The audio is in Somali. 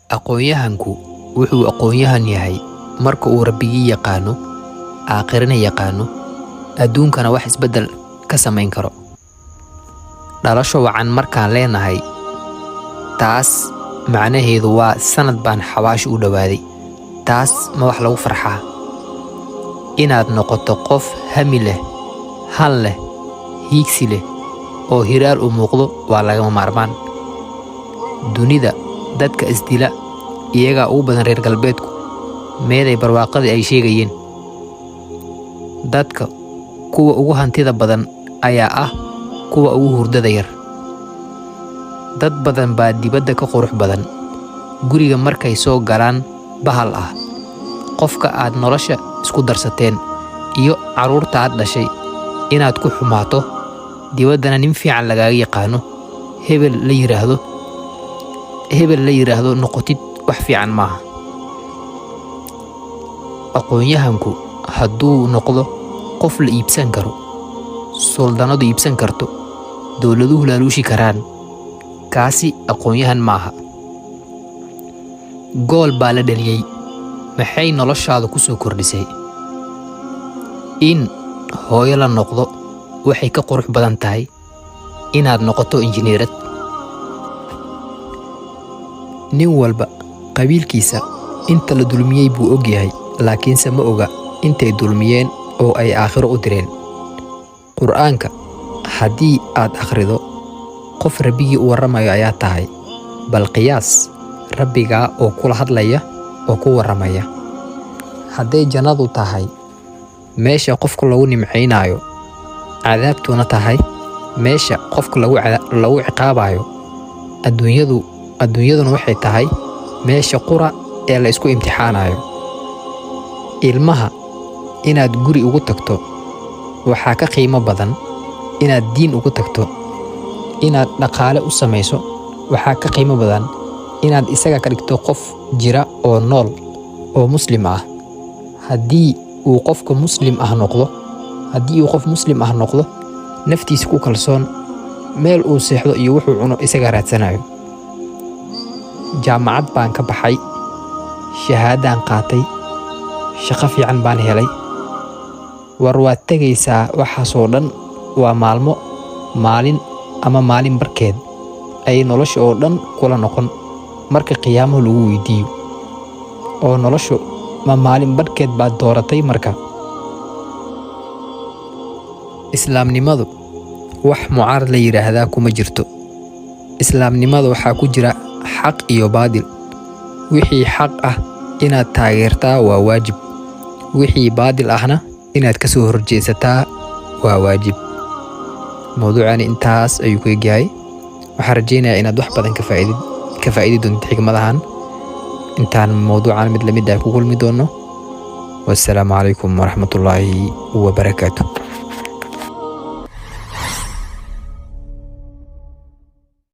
Aqoonyahanku wuxuu aqoonyahan yahay marka uu Rabbigii yaqaano, aakhirana yaqaano, adduunkana wax isbeddel ka samayn karo. Dhalasho wacan markaan leenahay, taas macnaheedu waa sanad baan xabaasho u dhowaaday. Taas ma wax lagu farxaa? Inaad noqoto qof hami leh, han leh, hiigsi leh oo hiraal u muuqdo waa lagama maarmaan. Dunida dadka isdila iyagaa ugu badan reer galbeedku, meeday barwaaqadii ay sheegayeen? Dadka kuwa ugu hantida badan ayaa ah kuwa ugu hurdada yar. Dad badan baa dibadda ka qurux badan, guriga markay soo galaan bahal ah. Qofka aad nolosha isku darsateen iyo carruurta aad dhashay inaad ku xumaato, dibaddana nin fiican lagaaga yaqaano, hebel la yiraahdo noqotid, wax fiican maaha. Aqoonyahanku hadduu noqdo qof la iibsan karo, suldanadu iibsan karto, dowladuhu laaluushi karaan, kaasi aqoonyahan maaha. Gool baa la dhaliyey, maxay noloshaada ku soo kordhisay? In hooyo la noqdo waxay ka qurux badan tahay inaad noqoto injineerad. Nin walba qabiilkiisa inta la dulmiyey buu og yahay, laakiinse ma oga intay dulmiyeen oo ay aakhiro u direen. Qur'aanka haddii aad akhrido, qof Rabbigii u warramayo ayaa tahay. Bal qiyaas Rabbigaa oo kula hadlaya oo ku warramaya. Hadday jannadu tahay meesha qofka lagu nimcaynayo, cadaabtuna tahay meesha qofka lagu ciqaabayo, adduunyaduna waxay tahay meesha qura ee la isku imtixaanayo. Ilmaha inaad guri ugu tagto waxaa ka qiimo badan inaad diin ugu tagto. Inaad dhaqaale u samayso waxaa ka qiimo badan inaad isaga ka dhigto qof jira oo nool oo Muslim ah. Haddii uu qof Muslim ah noqdo, naftiisa ku kalsoon, meel uu seexdo iyo wuxuu cuno isaga raadsanayo. Jaamacad baan ka baxay, shahaadaan qaatay, shaqo fiican baan helay. War waad tegaysaa, waxaasoo dhan waa maalmo, maalin ama maalin barkeed ayay nolosha oo dhan kula noqon marka qiyaamaha lagu weydiiyo. Oo noloshu ma maalin barkeed baad dooratay marka? Islaamnimadu wax mucaarad la yidhaahdaa kuma jirto. Islaamnimada waxaa ku jira xaq iyo baadil. Wixii xaq ah inaad taageertaa waa waajib, wixii baadil ahna inaad ka soo horjeesataa waa waajib. Mowduucani intaas ayuu ku egyahay. Waxaan rajeynayaa inaad wax badan ka faa'idi doontid xikmadahan. Intaan mowduucan mid lamid ah ku kulmi doono, wassalaamu calaykum waraxmatullaahi wabarakaatu.